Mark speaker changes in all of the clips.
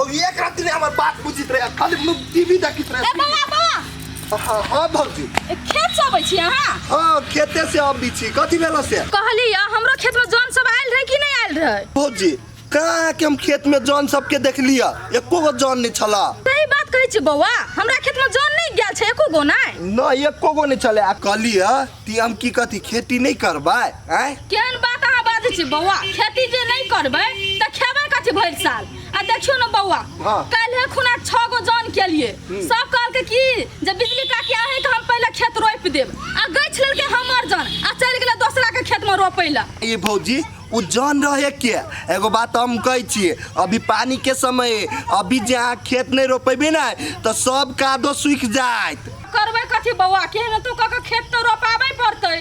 Speaker 1: मौगी एक राति नहीं हमर बात बुझित रहे खाली टीवी देखित
Speaker 2: ए
Speaker 1: रहे।
Speaker 2: बौआ बौआ।
Speaker 1: हाँ हाँ भौजी।
Speaker 2: ए, खेत से अबै छी अहाँ?
Speaker 1: हाँ, खेते से अबै छी। कथी भेलो से?
Speaker 2: कहली या हमरो खेत में जन सब आयल रहे कि नहीं आयल रहे?
Speaker 1: भौजी कहाँ के हम खेत में जन सबके देखलिया, एको गो जन नहीं छला।
Speaker 2: सही बात कहै छी बौआ, हमरा खेत में जन नहीं गेल छै एको गो नहीं।
Speaker 1: न एको गो नहीं छले। आ कहलिया ती हम की कथी खेती नहीं करबै आँय?
Speaker 2: केहन बात अहाँ बाजै छी बौआ, खेती जे नहीं करबै तऽ खेबै कथी भरि साल? आ देखियौ ने बौआ,
Speaker 1: हाँ।
Speaker 2: काल्हि खुना 6 गो जन केलिए, सब कहलकै कि जे बिजली काकी अहीँके हम पहिले खेत रोपि देब, आ गछि लेलकै हमर जन आ चलि गेलै दोसरा के खेत में रोपै लए।
Speaker 1: ये भौजी उ जन रहे के एगो बात हम कहै छियै, अभी पानी के समय है, अभी जे अहाँ खेत नहीं रोपेबे ना तऽ सब कादो सूखि जायत।
Speaker 2: करबै कथी बौआ, केहन तो कऽ के खेत तऽ रोपाबै पड़तै।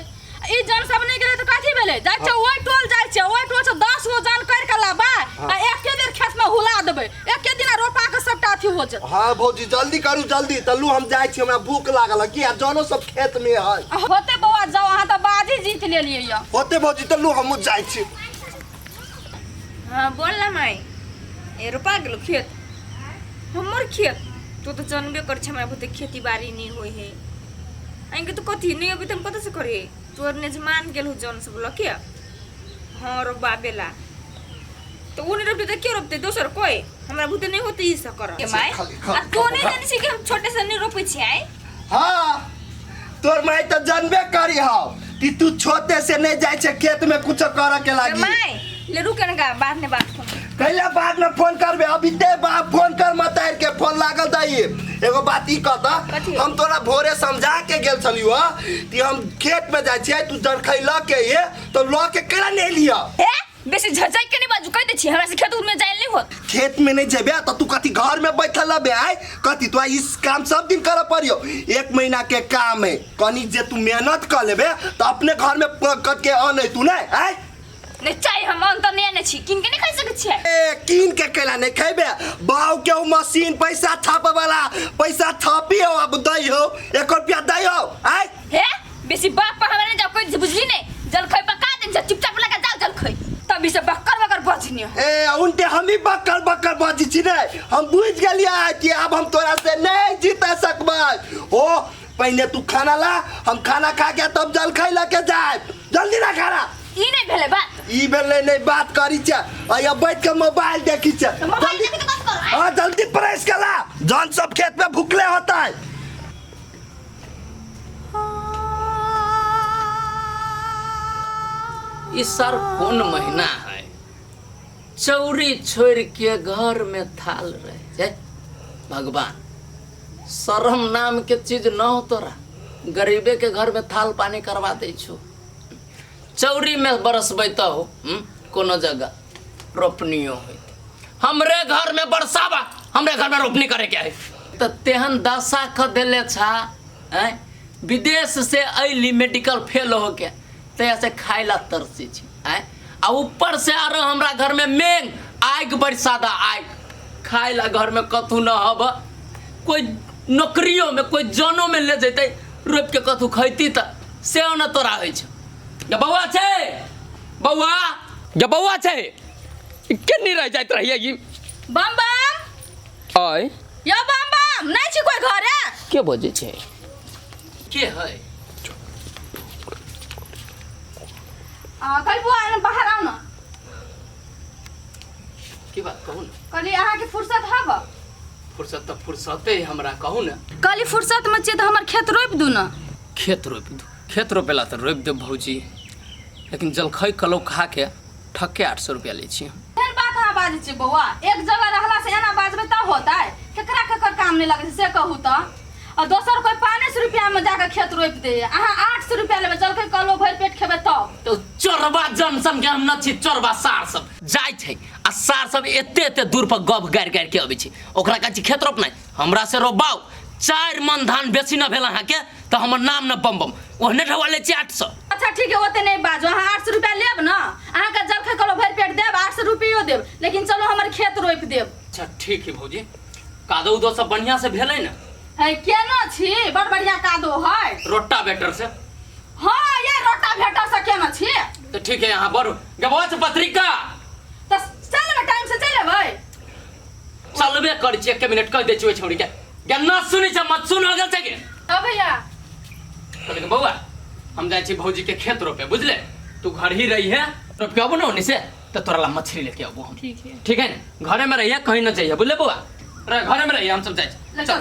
Speaker 2: ई जन सब नहीं गेलै तऽ कथी भेलै? जाइ छै ओहि टोल, जाइ छै ओहि टोल से 10 गो जन करि के लाबै आ एके बेर खेत में हुला देबै, एके दिन रोपा के सबटा अथी हो जेतै।
Speaker 1: हाँ भौजी जल्दी करू जल्दी, तलू हम जाइ छी, हमरा भूख लागल है, किया जनो सब खेत में है।
Speaker 2: होते बौआ जाओ, अहाँ तऽ बाजी जीत लेलियै यऽ।
Speaker 1: होते भौजी तलू हमहूँ जाइ छी।
Speaker 3: हाँ बोल ना माई, ए रोपा गेलो खेत? हमर खेत तू तो जानबे कर छे, हमरा बहुते खेती बाड़ी नहीं होय है, आइके तो कथी नहीं अभी तुम कत से करे? तोर नेजमान गेल हो जन सब लके। हाँ रोपा बेला तो उ नहीं रोपते तो के रोपते दोसर कोई? हमरा बहुते नहीं होते ई सब कर माई।
Speaker 1: खाली-
Speaker 3: आ तू नहीं जानै छी कि हम छोटे से नहीं रोपै छी आइ?
Speaker 1: हाँ तोर माई तो जानबे करी हौ कि तू छोटे से नहीं जाइ छे खेत में कुछ करे के लागी।
Speaker 3: माई ले रुक न गा, बाद में बात कर।
Speaker 1: कैला बाद में फोन करबे? अभी दे बाप फोन कर मत आर के फोन लागल दई। एगो बात ई कहता,
Speaker 3: कथी?
Speaker 1: हम तोरा भोरे समझा के गेल छलियो कि हम खेत में जाइ छियै, तू जरखै ल के ये तो ल के केना नहीं लिया?
Speaker 3: हे बेसी झझक के नहीं बाजू, कह दे छी हमरा से खेत में जाइल नहीं होत।
Speaker 1: खेत में नहीं जेबे तो तू कथी घर में बैठल रहबे आय? कथी तो इस काम सब दिन करे पड़ियो, 1 महीना के काम है, कनी जे तू मेहनत कर लेबे तो अपने घर में कट के अनै तू नहीं आय?
Speaker 3: नहीं चाहिए हम अंतर नहीं आने छी, किन के नहीं खा सकै छियै।
Speaker 1: ए किन के केला नहीं खेबे? बाऊ के उ मशीन पैसा छापे वाला पैसा छापी हो अब दई हो 1 रुपया दई हो आय?
Speaker 3: हे बेसी बाप पर हमरा नहीं जाओ कोई बुझली नहीं, जलखै पका दे चुपचाप लगा जाओ जलखै, तभी से बक्कर बक्कर बजनी हो।
Speaker 1: ए उनते हम ही बक्कर बक्कर बजी छी ने, हम बुझ गेलियै कि अब हम तोरा से नहीं जीता सकबै। ओ पहले तू खाना ला, हम खाना खा के तब जलखै लके जाए, जल्दी ला खाना।
Speaker 3: ई नहीं भेलै बात।
Speaker 1: ई भेलै नहीं बात करी छे, आ या बैठ के मोबाइल देखी छे।
Speaker 3: तो मोबाइल
Speaker 1: जल्दी
Speaker 3: देखी तो कथी करू?
Speaker 1: हाँ जल्दी प्रेस के ला, जन सब खेत में भुखले होता है।
Speaker 4: ई सर कोन महीना है, चौरी छोड़ के घर में थाल रहे छै। भगवान शर्म नाम के चीज न हो तोरा, गरीबे के घर में थाल पानी करवा दै छो। चौरी में बरसबै तऽ हो, कोनो जगह रोपनियो होइत, हमरे घर में बरसाबा, हमरे घर में रोपनी करे के है। तऽ तेहन दशा क देले छा हैं, विदेश से अयली मेडिकल फेल हो के तहिया से खाय ला तरसी छी हैं, आ ऊपर से आरो हमरा घर में मेघ आगि बरसादा आगि, खाय ला घर में कथू न हब, कोई नौकरियों में कोई जनो में ले जैते रोपि के कथू खैती तऽ सेहो न तोरा होइ छौ। गे बौआ छै, बौआ गे बौआ छै, केनी रहि जाइत रहियै ई?
Speaker 2: बम बम।
Speaker 4: आय।
Speaker 2: यो बम बम, नहीं छी कोई घरे?
Speaker 4: के बजै छै? के है?
Speaker 2: आ, कहली बौआ, एने बाहर आउ न।
Speaker 4: की बात कहू न?
Speaker 2: कहली अहाँके फुर्सत हब?
Speaker 4: फुर्सत तऽ फुर्सते है हमरा, कहू न।
Speaker 2: कहली फुर्सत में छियै तऽ हमर खेत रोपि दू न।
Speaker 4: खेत रोपि दू? खेत रोपेला तऽ रोपि देब भौजी, लेकिन जलखै कलौ खा के ठक्के 800 रुपया लै छी।
Speaker 2: एहन बात अहाँ बाजै छियै बौआ, एक जगह रहला से एना बाजबै तब होतै? केकरा केकर काम नहि लगै छै से कहू तऽ? आ दोसर कोई 500 रुपया में जाके खेत रोपि दैए, अहाँ 800 रुपया लेबै, जलखै कलौ भरि पेट खेबै तब।
Speaker 4: तऽ चोरबा जनसन के हम न छी, चोरबा सार सब जाइ छै आ सार सब एते एते दूर पर गप गारि गारि के अबै छै, ओकरा कहै छी खेत रोपनाइ, हमरा से रोपाउ, 4 मन धान बेसी न भेल अहाँके तऽ हमर नाम न बम बम, ओहने ढवा लै छी 800।
Speaker 2: अच्छा ठीक है, ओते नहीं बाजू, अहाँ 800 रुपया लेब न, अहाँके जलखै कलौ भरि पेट देब, 800 रुपयो देब, लेकिन चलो हमर खेत रोपि देब।
Speaker 4: अच्छा ठीक है भौजी, कादो उदो सब बढ़िया से भेलै ने?
Speaker 2: है केना छी, बड़ बढ़िया कादो है।
Speaker 4: रोटा बेटर से?
Speaker 2: हाँ ये रोटा भेटर से केना छी?
Speaker 4: तो ठीक है, यहाँ बढ़ू गबौआ छै पत्रिका।
Speaker 2: तऽ चल लेबै, टाइम से चलि एबै।
Speaker 4: चलबे करै छी, एक मिनट कहि दै छी ओहि छौड़ी के। गे न सुनै छै, मत सुन हो गेल छै गे।
Speaker 2: हाँ भैया।
Speaker 4: कहलियै कि बौआ हम जाइ छी भौजी के खेत रोपे, बुझले? तू घर ही रही है, रोप के अबू ने ओन्नी से तो तोरा ला मछली लेके अबू हम।
Speaker 2: ठीक है।
Speaker 4: ठीक है ने? घरे में रहिए, कहीं न जाइए, बुझले बौआ? रह, घरे में रहिए, हम सब जाइ छी। चल।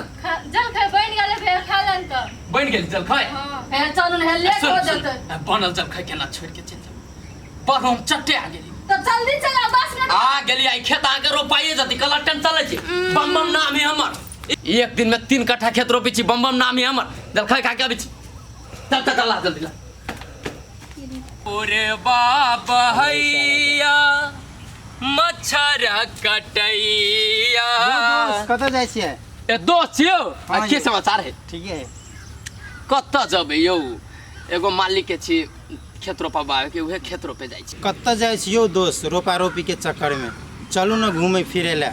Speaker 2: जल खाए बन गेलै फेर खा लेन तऽ।
Speaker 4: बनि गेल जल खाए?
Speaker 2: हाँ, हे चलू ने, हे लेट
Speaker 4: सुन,
Speaker 2: हो
Speaker 4: सुन,
Speaker 2: जेतै।
Speaker 4: बनल जल खाए केना छोड़ि के चलि जाउ? पर हम चट्टे आ गेली।
Speaker 2: तऽ जल्दी चला, 10 मिनट।
Speaker 4: आ गेली, आई खेत आके रोपाइए जती, कला टेंशन लै छी। बम बम नाम है हमर। एक दिन में 3 कट्ठा खेत रोपी छी, बम बम नाम है हमर। जलखै खा के आबै छी। चल चल चल, ला जल्दी ला। ओरे बाप हैया मच्छर कटैया।
Speaker 5: कतऽ जाइ छियै?
Speaker 4: ए दोस्त छियौ, आ
Speaker 5: हाँ
Speaker 4: की
Speaker 5: यौ।
Speaker 4: समाचार है?
Speaker 5: ठीके है।
Speaker 4: कतऽ जेबै यौ, एगो मालिक के छी खेत रोपबावे के, उहे खेत रोपे जाइ छी।
Speaker 5: कतऽ जाइ छी यौ दोस्त रोपा रोपी के चक्कर में? चलू ने घूमे फिरे लए।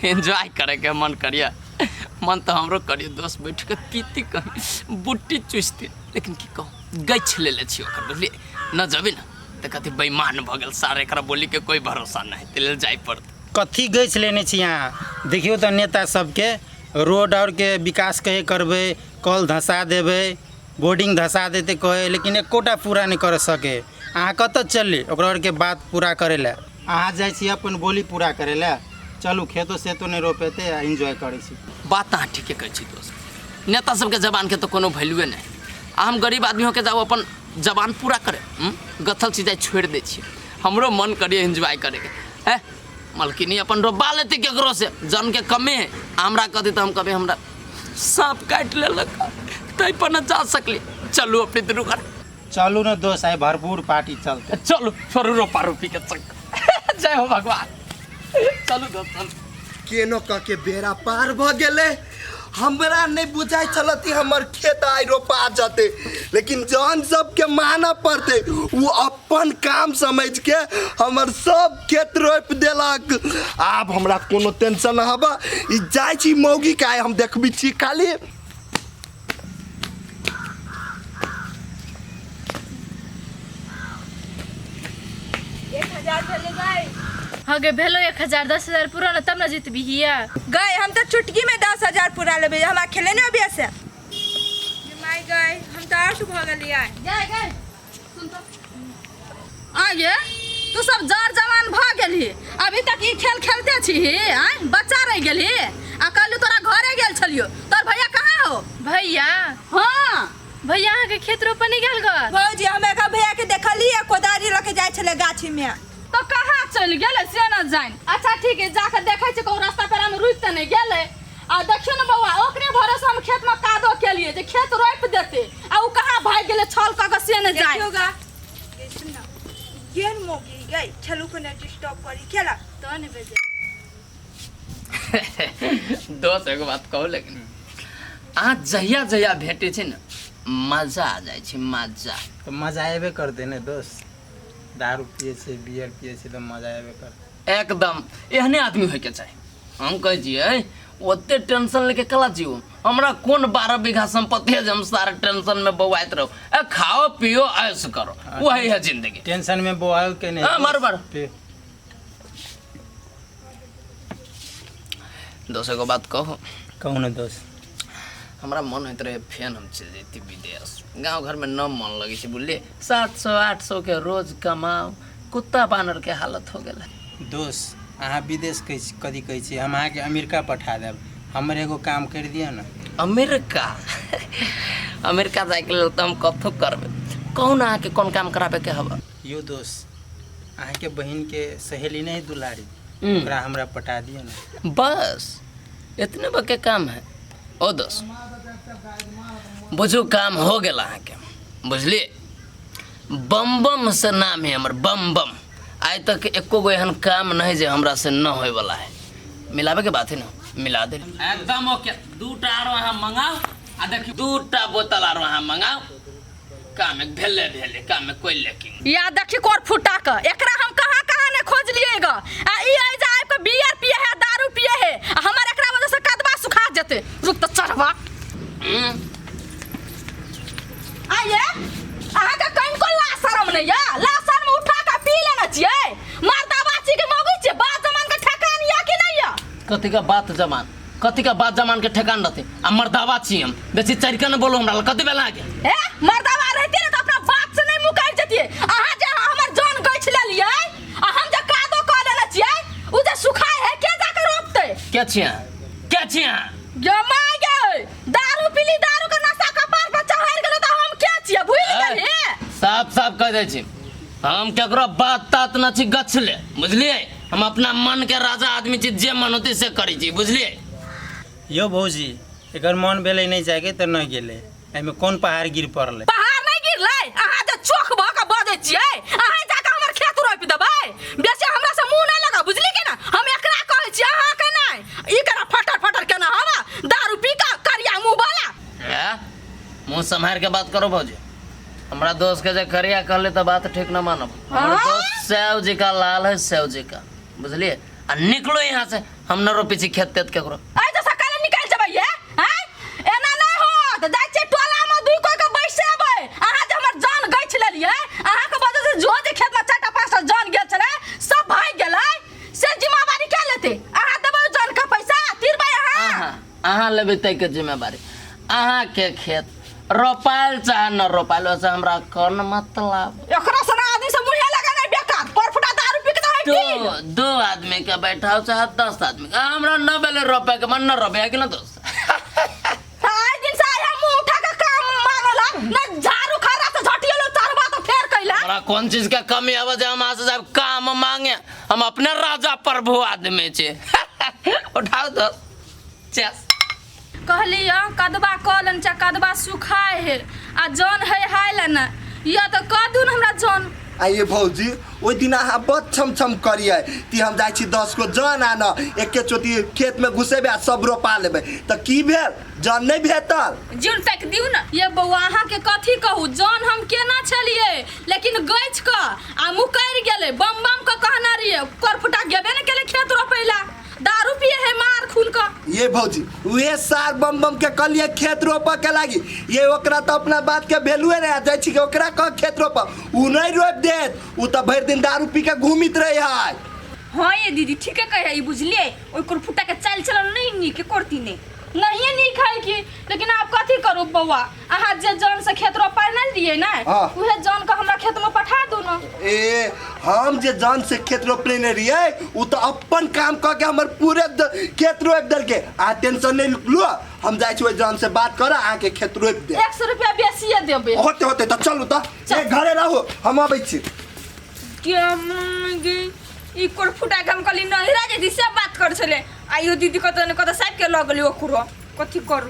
Speaker 4: एंजॉय करे के मन करिए, मन तऽ हमरो करिए दोस्त, बैठ के पीती कहीं बुट्टी चूसती, लेकिन की कहूँ गछि लेले छी ओकर, बुझलियै न? जेबै ने तऽ कथी बेईमान भऽ गेल सार, एकरा बोली के कोई भरोसा नहि, ताहि लेल जाय पड़तै।
Speaker 5: कथी गछि लेने छी अहाँ? देखियौ तऽ नेता सबके रोड आओर के विकास कहे करबै, कल धसा देबै, बोर्डिंग धसा देतै कहे, लेकिन एकोटा पूरा नहि कर सके। अहाँ कतऽ चलली ओकरा आओरके बात पूरा करै लए? अहाँ जाइ छी अपन बोली पूरा करै लए। चलू खेतो सेतो नहि रोपेतै आ एन्जॉय करै छी।
Speaker 4: बात तऽ अहाँ ठीके कहै छी दोस्त, नेता सबके जबानके तऽ कोनो वैल्यूए नहि, आ हम गरीब आदमी होके जाउ अपन जबान पूरा करे, गथल चीज आइ छोड़ि दै छियै। हमरो मन करिए एन्जॉय करैके, ए मलकिनी अपन रोपा लेतै केकरो से, जनके कमे है, आ हमरा कहतै तऽ हम कहबै हमरा साँप काटि लेलक ताहि पर न जा सकली। चलू अपने दुनू घर।
Speaker 5: चलू ने दोस्त, आइ भरपूर पार्टी चलतै।
Speaker 4: चलू छोड़ू रोपा रोपी के चक्कर, जय हो भगवान। चलू दोस्त चलू।
Speaker 1: केनो कह के बेड़ा पार भऽ गेलै। हमरा नहि बुझाइ छल कि हमर खेत आइ रोपा जतै, लेकिन जहन सबके मानऽ पड़तै, ओ अपन काम समझ के हमर सब खेत रोपि देलक। आब हमरा कोनो टेंशन नहि हबऽ। ई जाइ छी मौगी के आइ हम देखबै छी खाली।
Speaker 3: 1000 भेलै गई।
Speaker 2: हाँ गे भेलो 1000, 10,000 पूरा न तब न जीतबी हिया।
Speaker 3: गई हम तऽ चुटकी में 10,000 पूरा लेबै, हमरा खेले नहि अबिया से। माय गई हम तऽ 8 भऽ गेलियै।
Speaker 2: गए गए सुन तो आगे तू सब जर जवान भऽ गेलही, अभी तक ई खेल खेलते छी? आय बच्चा रहि गेलही। आ कहलू तोरा घरे गेल छलियो, तोर भैया कहाँ हो? भैया? हाँ भैया अहाँके खेत रोपनी गेल गर।
Speaker 3: भौजी हम एका भैया के देखलियै कोदारी लऽ के जाइ छलै गाछी में।
Speaker 2: तो कहाँ चलि गेलै से न जानि। अच्छा ठीक है, जाके देखै छी कहूँ रास्ता पेरा में रुकि तऽ नहि गेलै। आ देखियौ ने बौआ, ओकरे भरोसा हम खेत में कादो केलियै जे खेत रोपि देतै, आ ओ कहाँ भागि गेलै छल कऽ के से नहि जानि।
Speaker 3: देखियौ गा। गे सुन ना, केहन मौगी गई खेलू को नहीं डिस्टर्ब करी खेला
Speaker 2: तो नहि बेजे।
Speaker 4: दोस्त एगो बात कहू, लेकिन अहाँ जहिया जहिया भेटै छै ने मजा आ जाइ छै, मजा।
Speaker 5: तऽ मजा अयबे करतै ने दोस्त, दारू पियै छै बियर पियै छै तऽ मजा अयबे करतै।
Speaker 4: एकदम एहने आदमी होइके चाही। हम कहै छियै ओते टेंशन लेके कला जीव, हमरा कोन 12 बीघा संपत्ति है जे हम सारा टेंशन में बौआइत रहू। ए खाओ पियो ऐश करो, वही है जिंदगी।
Speaker 5: टेंशन में बौआओ के नहीं।
Speaker 4: हाँ, मारो, मारो।
Speaker 5: पे-
Speaker 4: दोस्त एगो बात कहू?
Speaker 5: कहू ने दोस्त।
Speaker 4: हमरा मन होइत रहे फेन हम चलि जैती विदेश, गाँव घर में न मन लगै छै बुझलियै। 700 800 के रोज कमाओ, कुत्ता बानर के हालत हो गेल।
Speaker 5: दोस्त अहाँ विदेश कहै छी कथी कहै छी, हम अहाँके अमेरिका पठा देब, हमर एगो काम करि दिअ ने।
Speaker 4: अमेरिका? अमेरिका जाइके लेल तऽ हम कथो करबै। कहू ने अहाँके कोन काम कराबैके हब?
Speaker 5: यौ दोस्त अहाँके बहिनके सहेली नहि दुलारी, ओकरा हमरा पटा दिअ ने।
Speaker 4: बस इतने बके काम है। ओ दोस्त बुझू काम हो गेल अहाँके, बुझलियै? बम बम से नाम है हमर, बम बम। आइ तक एको गो एहन काम नहीं जे हमरा से न होय वाला है। मिलावे के बात है ना, मिला दे एकदम ओके। दूटा आरो अहाँ मंगाओ, आ देखियौ दूटा बोतल आरो अहाँ मंगाओ, काम एक भेले भेले, काम में कोई लेकिन।
Speaker 2: या देखी कोर फुटा के एकरा हम कहाँ कहाँ ने खोजलिए ग, आ ई आई जा आबि के बियर पिए है दारू पिए है, आ हमर एकरा वजह से कदवा सुखा जेते। रुक त चढ़वा। आये अहाँ के कनिको ला शरम नहीं या? ला शरम उठा के पी लेना छियै? मर्दाबाची के मौगी छियै, बाप जमान के ठेकान या कि
Speaker 4: कथी का बात जमान, कथी का बात जमान के ठेकान रहते। आ मर्दावा छी हम, बेसी चढ़ के न बोलो हमरा, कथी बेला के
Speaker 2: ए मर्दावा रहते ने त अपना बाप से नहीं मुकर जतिए। अहाँ जे हमर जान गछ लेलिए आ हम जे कादो क लेने छियै, उ जे सुखाय है के जाके रोपते?
Speaker 4: के छियै, के छियै?
Speaker 2: गे my गे, दारू पीली, दारू के नशा कपार पर चढ़ गेलो त हम के छियै, भूल गेली?
Speaker 4: साफ साफ कह दै छी, हम केकरो बात तात न छी गछले, बुझलिए? हम अपना मन के राजा आदमी छी, जे मन होते से करै छी, बुझलिए?
Speaker 5: यो भौजी, एकर मन भेलै नहि जायके तऽ नहि गेलै, एहिमे कोन पहाड़ गिर पड़लै?
Speaker 2: पहाड़ नहीं गिरलै, अहाँ जे चोख भऽ के बजै छियै, अहाँ जाके हमर खेत रोपि देबै। बेसी हमरा से मुँह नहि लगा, बुझली कि ना? हम एकरा कहै छियै, अहाँ के नहि। ई केना फटर फटर केना हवा दारू पी के करिया मुँह वाला।
Speaker 4: मुँह सम्हार के बात करो भौजी, हमरा दोस्त के जे करिया कहले तऽ बात ठीक न मानब। हमर दोस्त सेव जी का लाल है, सेव जी का, बुझलिए? आ निकलो यहाँ से, हम न रोपी छी खेत तेत केकरो।
Speaker 2: आइ तऽ सकाले निकालि जेबै ये, आँय? एना नहि होत, जाइ छियै टोलामे दुइ कोइ के बैसेबै। अहाँ जे हमर जान गछि लेलियै, अहाँके वजह से जो जे खेतमे चारिटा पाँचटा जान गेल छलै सब भागि गेलै, से जिम्मेवारी के लेतै? अहाँ देबै जान के पैसा तीरबै अहाँ?
Speaker 4: अहाँ अहाँ लेबै ताहिके जिम्मेवारी। अहाँके खेत रोपायल चाहे न रोपायल, ओहिसँ हमरा कोन मतलब?
Speaker 2: एकरा सना आदमी से मुँहे लगेनाइ बेकार, पर फुटा दारू पी के तऽ
Speaker 4: दो दो आदमी के बैठाओ चाहे 10 आदमी के, हमरा न भेलै रोपे के मन, न रोपे है कि न दोस्त?
Speaker 2: आइ दिन से आइ हम मुँह उठा के काम मांगला न, झाड़ू खड़ा से झटियलो चढ़बा तो फेर कैला।
Speaker 4: हमरा कोन चीज के कमी आवे जे हम अहाँ से जाब काम मांगे? हम अपने राजा प्रभु आदमी छी। उठाओ दोस्त, चेस।
Speaker 2: कहली कदबा कऽ लेने छै, कदबा सुखाय है आ जन है हाय लेने या तऽ कह दू ने हमरा जन।
Speaker 1: आ ये भौजी, ओहि दिन अहाँ बड़ छम छम करियै कि हम जाइ छी 10 गो जन आनऽ, एके चोटी खेतमे घुसेबै आ सब रोपा लेबै, तऽ की भेल? जन नहि भेटल?
Speaker 3: जन ताकि दियौ ने।
Speaker 2: ये बौआ, अहाँके कथी कहू, जन हम केना छलियै, लेकिन गछि कऽ आ मुकरि गेलै। बम बम के कहना रहियै, करफुटा गेबे ने केलै खेत रोपैला, दारू पिए है मार खून का।
Speaker 1: ये भौजी, उहे सार बम बम के कहलिए खेत रोपऽ के लागी, ये ओकरा तऽ अपना बात के वैल्यूए नहीं जाइ छी कि ओकरा कह खेत रोपऽ, उ नहीं रोपि देत, उ तऽ भरि दिन दारू पी के घूमित रहे है।
Speaker 3: हाँ ये दीदी ठीके कहे है, बुझलिए? ओइ करफुटा के चाल चलन नहीं नीक करती नहीं।
Speaker 2: नहीं नीक है कि, लेकिन आप कथी करू बौआ, अहाँ जे जन से खेत रोपाय नहीं दिए ना,
Speaker 1: हाँ।
Speaker 2: उहे जन के हमरा खेत में पठा दू ना।
Speaker 1: ए हम जे जन से खेत रोपले ने रहियै, उ तऽ अपन काम कऽ के हमर पूरे खेत रोपि देलकै। अहाँ टेंशन नहीं लू, हम जाइ छी ओहि जन से बात करऽ, अहाँके खेत रोपि देब।
Speaker 2: 100 रुपया बेसिए देबै।
Speaker 1: होते होते तऽ चलू तऽ, ए घरे रहू, हम अबै छी।
Speaker 3: के मांगे ई करफुटा के हम कहली नहिरा जेती से बात कर छले, आइयो दीदी कतऽ ने कतऽ साइब के लऽ गेली ओकरो, कथी करू?